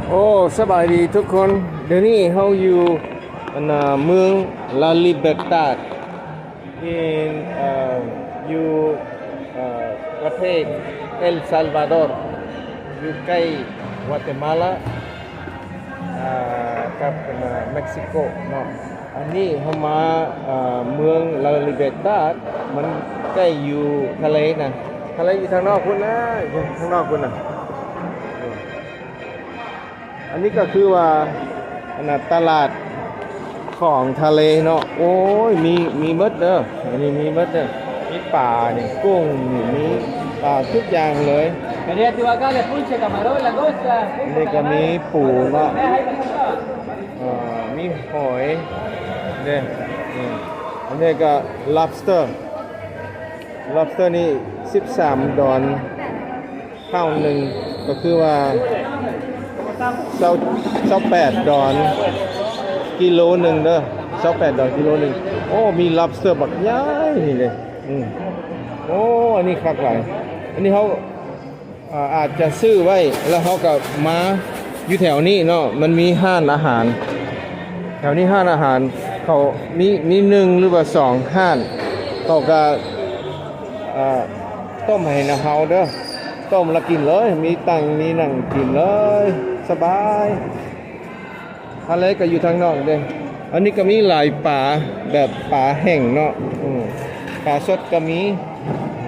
ໂອ້ ສະບາຍດີທຸກຄົນ. ດຽວນີ້ເຮົາຢູ່ ອັນນ່າ ເມືອງ La Libertad in ເອີ ຢູ່ເອີ ປະເທດ El Salvador ຢູ່ໃກ້ Guatemala ອາ ກັບ ອັນນ່າ Mexico ເນາະ. ອັນນີ້ເຮົາມາ ເອີ ເມືອງ La Libertad ມັນໃກ້ຢູ່ທະເລນະ. ທະເລຢູ່ທາງນອກພຸ້ນນະ ຢູ່ທາງນອກພຸ້ນນະ. ອັນນີ້ກໍຄືວ່າ ອັນນ່າ ຕະຫຼາດຂອງທະເລເນາະ. ໂອ້ຍ ມີ ມີໝົດເດີ ອັນນີ້ມີໝົດເດີ. ມີປານີ້ ກຸ້ງນີ້ ມີປາທຸກຢ່າງເລີຍ. Quería tu acá le pulse, camarón, langosta. ອັນນີ້ກໍມີປູເນາະ ເອີ ມີຫອຍເດ້. ອືມ ອັນນີ້ກໍ lobster lobster ນີ້ສິບສາມດອນ ເທົ່າໜຶ່ງ ກໍຄືວ່າ ຊາວ ຊາວແປດດອນກິໂລໜຶ່ງເດີ ຊາວແປດດອນກິໂລໜຶ່ງ. ໂອ້ ມີ lobster ບັກໃຫຍ່ນີ້ເດ້. ອືມ ໂອ້ ອັນນີ້ຄັກຫຼາຍ. ອັນນີ້ເຮົາ ອາ ອາດຈະຊື້ໄວ້ ແລ້ວເຮົາກໍມາຢູ່ແຖວນີ້ເນາະ. ມັນມີຮ້ານອາຫານ ແຖວນີ້ຮ້ານອາຫານເຂົາມີ ມີໜຶ່ງ ຫຼືວ່າສອງຮ້ານ ເຂົາກໍ ເອີ ຕົ້ມໃຫ້ນຳເຮົາເດີ ຕົ້ມແລ້ວກິນເລີຍ ມີຕັ່ງມີນັ່ງກິນເລີຍ ສະບາຍ. ທະເລກໍຢູ່ທາງນອກເດ້. ອັນນີ້ກໍມີຫຼາຍປາ ແບບປາແຫ້ງເນາະ. ອືມ ປາສົດກໍມີ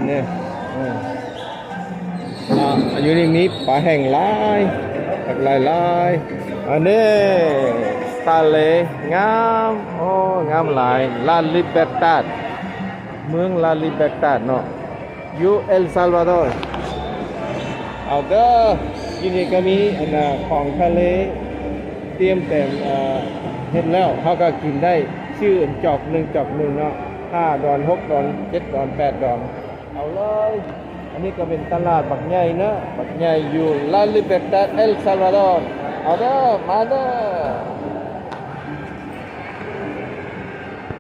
ນີ້. ອືມ ອ່າ ຢູ່ນີ້ມີປາແຫ້ງຫຼາຍ ຫຼາຍໆ. ອັນນີ້ທະເລງາມ ໂອ້ ງາມຫຼາຍ. La Libertad ເມືອງ La Libertad ເນາະ ຢູ່ El Salvador. ເອົາເດີ ຢູ່ນີ້ກໍມີ ອັນນ່າ ຂອງທະເລ ຕຽມແຕ່ງ ເອີ ເຮັດແລ້ວ ເຮົາກໍກິນໄດ້. ຊື້ອັນຈອກໜຶ່ງ ຈອກໜຶ່ງເນາະ ຫ້າດອນ ຫົກດອນ ເຈັດດອນ ແປດດອນ ເອົາເລີຍ. ອັນນີ້ກໍເປັນຕະຫຼາດບັກໃຫຍ່ເນາະ ບັກໃຫຍ່ຢູ່ La Libertad El Salvador. ເອົາເດີ ມາເດີ.